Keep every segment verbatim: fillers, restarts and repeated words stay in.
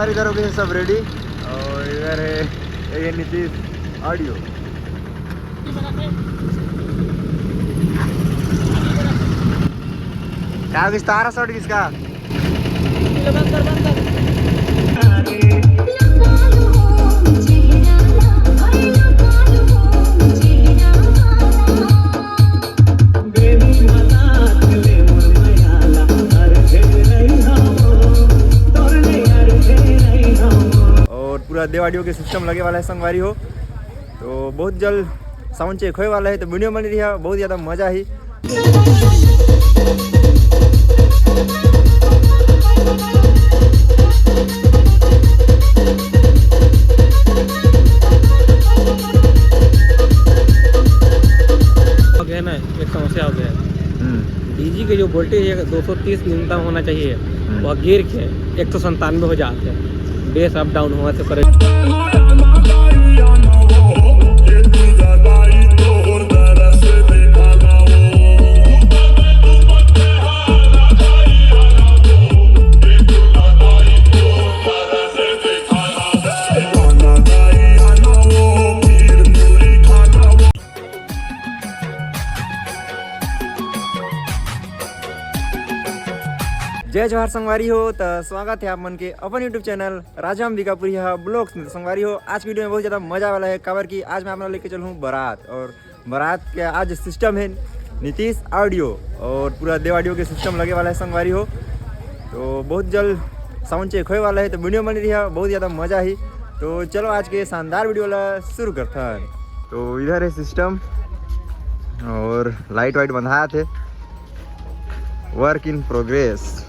इधर हो गए सब रेडी और इधर है ये नीतीश ऑडियो। क्या विस्तार है शॉट किसका? और पूरा देव ऑडियो के सिस्टम लगे वाला है संगवारी हो, तो बहुत जल्द साउंड चेक होए वाला है, तो वीडियो बनी रही है, बहुत ज़्यादा मज़ा ही। हो गया ना, एक समस्या हो गया। हम्म। डीजी के जो वोल्टेज है दो सौ तीस न्यूनतम होना चाहिए, हम्म। वह गिर के एक सौ संतानवे हो जाते हैं। बेस अप डाउन हुआ तो करे। जय जोहार संगवारी हो, त स्वागत है आप मन के अपन YouTube चैनल राजा अंबिकापुरी हा ब्लॉग्स में। तो संगवारी हो, आज की वीडियो में बहुत ज़्यादा मज़ा वाला है, काबर कि आज मैं आप मन लेके चलूँ बारात, और बारात के आज सिस्टम है नीतीश ऑडियो और पूरा देव ऑडियो के सिस्टम लगे वाला है संगवारी हो। तो बहुत जल्द साउंड चेक होए वाला है, तो वीडियो बनी रही है, बहुत ज़्यादा मज़ा ही। तो चलो आज के शानदार वीडियो ला शुरू करथन। तो इधर है सिस्टम और लाइट वाइट बंधात है, work in progress।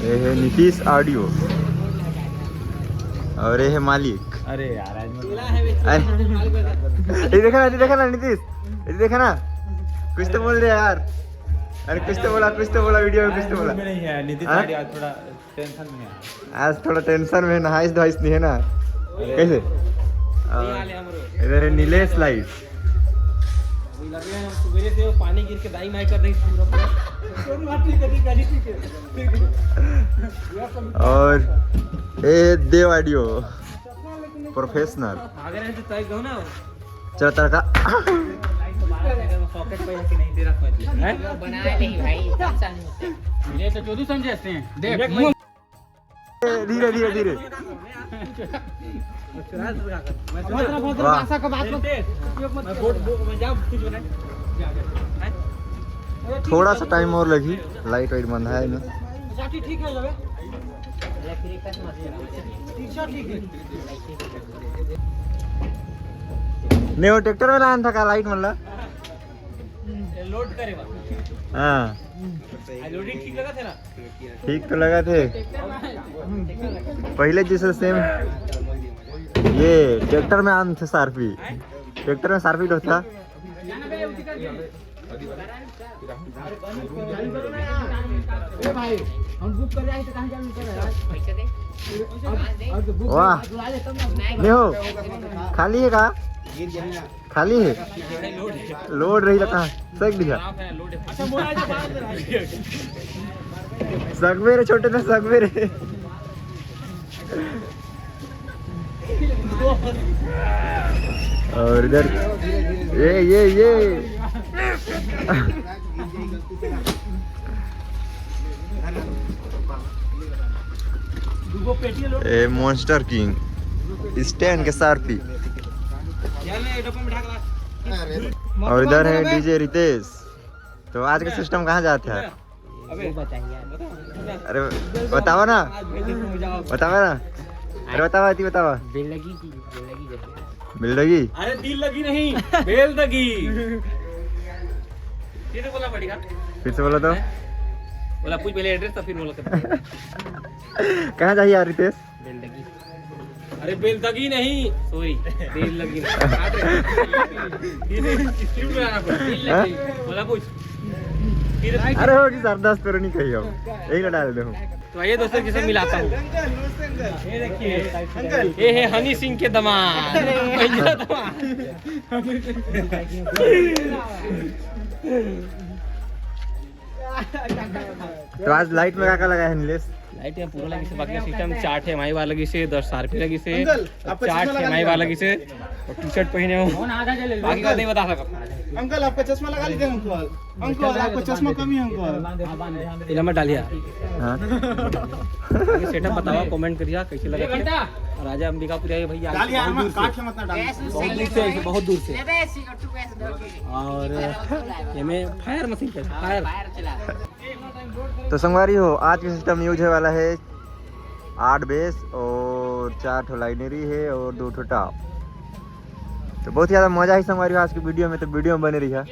ये है नीतीश ऑडियो और ये है मालिक। अरे यार, आज मैं अरे, ये देखा ना, ये देखा ना नीतीश, ये देखा ना, कुछ तो बोल रहे यार। अरे कुछ तो बोला, कुछ तो बोला वीडियो में, कुछ तो बोला। मूड में नहीं है नीतीश हाँ? आर्य आज थोड़ा टेंशन में है। आज थोड़ा टेंशन में, नहाइस धोइस नहीं है ना। अरे। कैसे? नहीं, और हाल है हमरो। इधर है नीलेश लाइट। अभी लगे हैं हम सुबह से, वो पानी गिर के दाई माई कर देंगे पूरा पूरा। और ए देव ऑडियो प्रोफेशनल। अगर ऐसे तय कहो ना, चल तड़का। पॉकेट पे है कि नहीं, दे रखो। हैं? बनाए नहीं भाई, सब समझ में। ये तो चोदू समझे हंसते हैं। देख, मुंह धीरे, धीरे, धीरे। वाह। थोड़ा सा टाइम और लगी, लाइट वाइट बंद है ना। नहीं, वो ट्रैक्टर में लान था का लाइट मतलब? लोड करे बा। हाँ। आ, लोडिंग ठीक लगा थे ना? ठीक तो लगा थे। पहले जैसे सेम। ये ट्रैक्टर में आन थे सारपी। ट्रैक्टर में सारपी तो था। ए भाई, हम बुक कर रहे हैं तो कहाँ जाना पड़ रहा है? पैसे दे। अब, अब तो बुक वाह। बुला ले तब ना। नहीं हो। खाली है का? खाली है। लोड रही लता। सक दिया। सक मेरे छोटे ना, सक मेरे। और इधर ये, ये, ये। ए मॉन्स्टर किंग, स्टैन के सारपी। और इधर है डीजे रितेश। तो आज का सिस्टम कहाँ जाता है? अरे बतावा ना, बतावा ना। अरे बतावा, ती बतावा। बेलगी की, बेलगी जैसे। बेलगी? अरे दिल लगी नहीं, बेलदगी। फिर से बोला पड़ेगा। फिर से बोला तो। बोला पूछ पहले एड्रेस, तो फिर बोला करते हैं। कहाँ जाइए यार रितेश? बेलदगी। अरे बेलदगी नहीं, सॉरी, बेलदगी नहीं। काट रहे। क्यों बोला ना? बेलदगी। बोला पूछ। फिर अरे हो जी सर, दस करोड़ नहीं कही हम, यही ना डाल दे हम। तो आइए दोस्तों, किसे मिलाता हूँ। ये देखिए, ये है हनी सिंह के दामाद। भैया दामाद। तो आज लाइट में का का लगा है, नीलेश? लाइट में पूरा लगी से, बाकी सिस्टम चार ठे एम आई वाला लगी से, दस आर पी लगी से, अंकल, आपका चार चश्मा ठे लगा एम आई लीजिए। वाला लगी से, और टी शर्ट पहने हो, बाकी का नहीं बता सकता। अंकल, आपका चश्मा लगा लीजिए अंकल। अंकल, आपका चश्मा कमी है अंकल। फिल्म में डालिया। हाँ। सेटअप बतावा, कमेंट करिया कैसे लगा। राजा अंबिकापुरी आए भैया, डालिया, बहुत दूर से। काट के मत ना डालिए। बहुत दूर से, बहुत दूर से। और ये में फायर मशीन पे फायर। तो संगवारी हो, आज के सिस्टम यूज होए वाला है आठ बेस और चार ठो लाइनरी है और दो ठो टॉप। तो बहुत ही ज़्यादा मज़ा है संगवारी हो आज की वीडियो में, तो वीडियो में बने रहिया।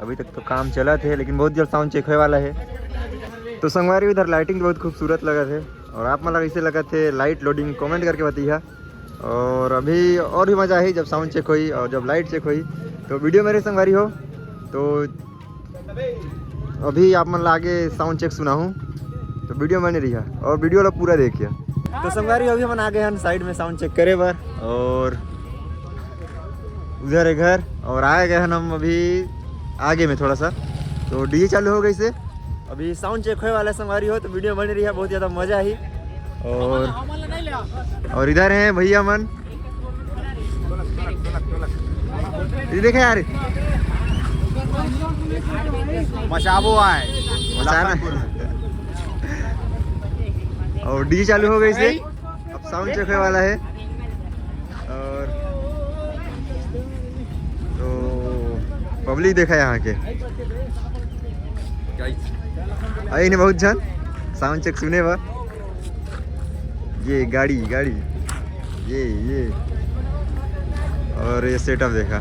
अभी तक तो काम चलत है, लेकिन बहुत जल्द साउंड चेक होए वाला है। तो संगवारी, इधर लाइटिंग बहुत खूबसूरत लगत है, और आप मन ला कैसे लगत है लाइट लोडिंग, कमेंट करके बताइए। और अभी और भी मज़ा आही जब साउंड चेक होई और जब लाइट चेक होई। तो वीडियो में रहिया संगवारी हो, तो अभी आप मन ला आगे साउंड चेक सुनाहूँ, तो वीडियो में बने रहिया और वीडियो ला पूरा देखिया। तो संगवारी, अभी हमन आ गए हैं साइड में साउंड चेक करे बर, और उधर है घर, और आए गए हैं हम अभी आगे में थोड़ा सा। तो डीजे चालू हो गई से, अभी साउंड चेक होए वाला है संगवारी हो, तो वीडियो बने रहिया, बहुत ज़्यादा मज़ा आही। और, और इधर हैं भैया मन, ये देखे यार, मचाबो आए। मचाना। और डीजे चालू हो गई से, अब साउंड चेक होने वाला है। और तो पब्लिक देखा यहाँ के, आई ने बहुत झन साउंड चेक सुने बा। ये गाड़ी, गाड़ी, ये, ये, और ये सेटअप देखा,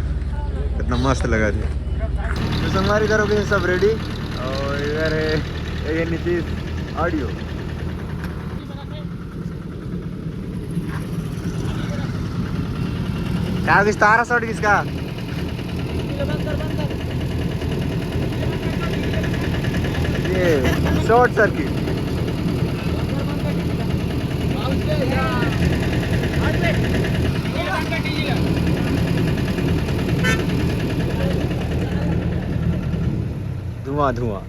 कितना मस्त लगा था। तो संगवारी, इधर हो गए सब रेडी, और इधर है ये नीतीश ऑडियो। क्या विस्तार है शॉट किसका? ये शॉर्ट सर्किट। धुआं, धुआं।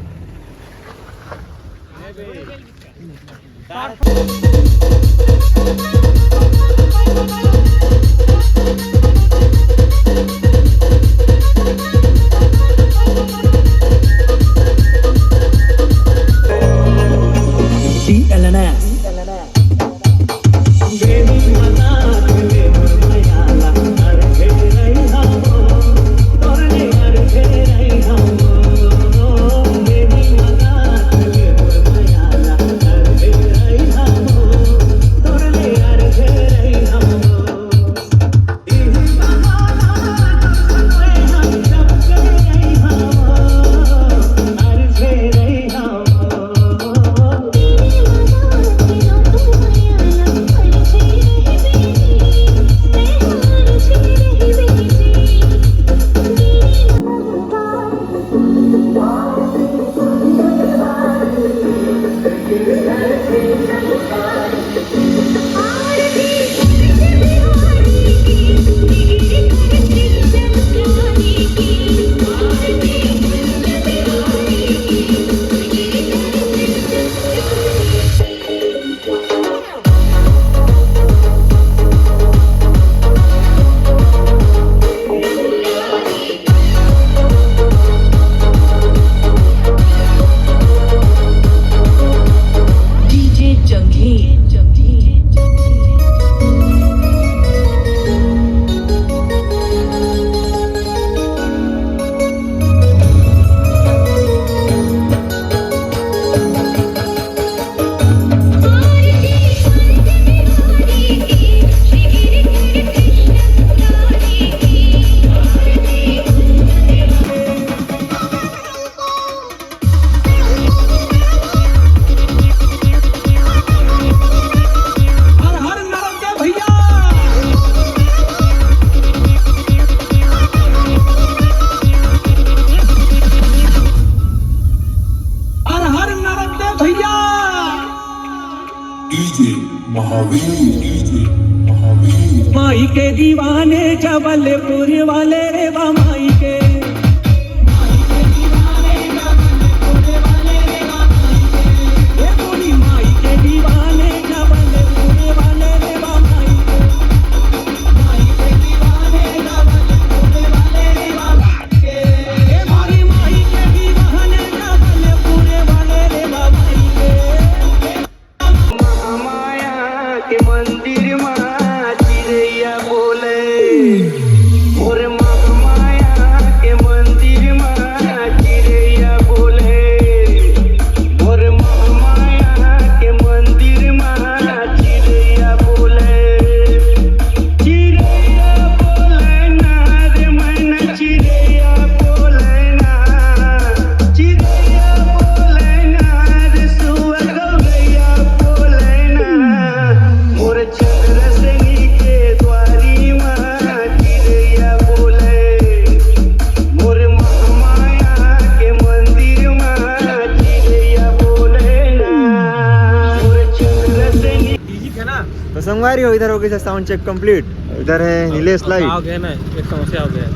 संगवारी हो, इधर हो गई साउंड चेक कंप्लीट। इधर है नीलेश लाइव। हो गया ना, एक समस्या हो गया।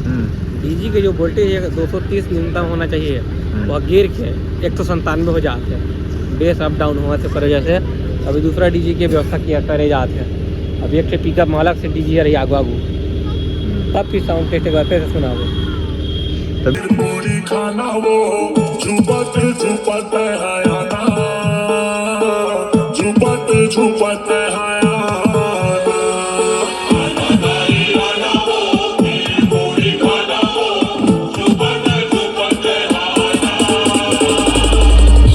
हम्म। डीजी के जो वोल्टेज है दो सौ तीस न्यूनतम होना चाहिए, वह गिर के एक सौ संतानवे हो जाते हैं। बेस अप डाउन होने से पर वजह से अभी दूसरा डीजी की व्यवस्था किया करे जाते हैं। अभी एक ठे पिकअप मालक से डीजी आ रही आगू आगू, तब फिर साउंड टेस्ट एक बार फिर से सुनाओगे। पूरी खाना वो झुपत झुपत आया ना, झुपत झुपत आया।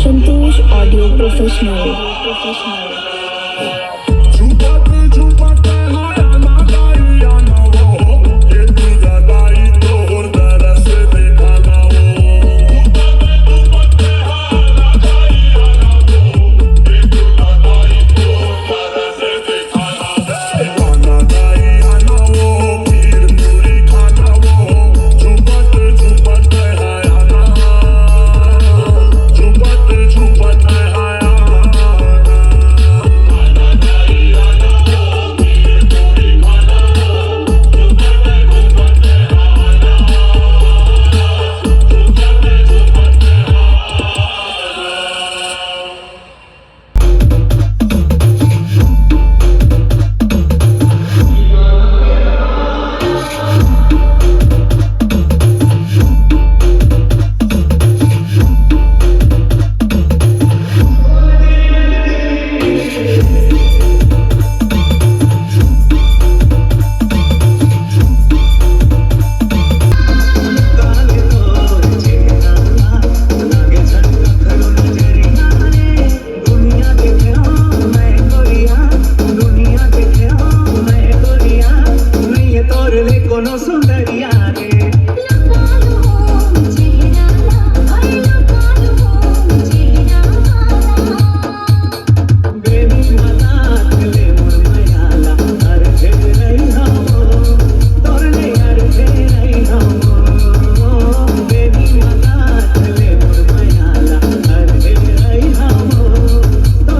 संतोष ऑडियो प्रोफेशनल।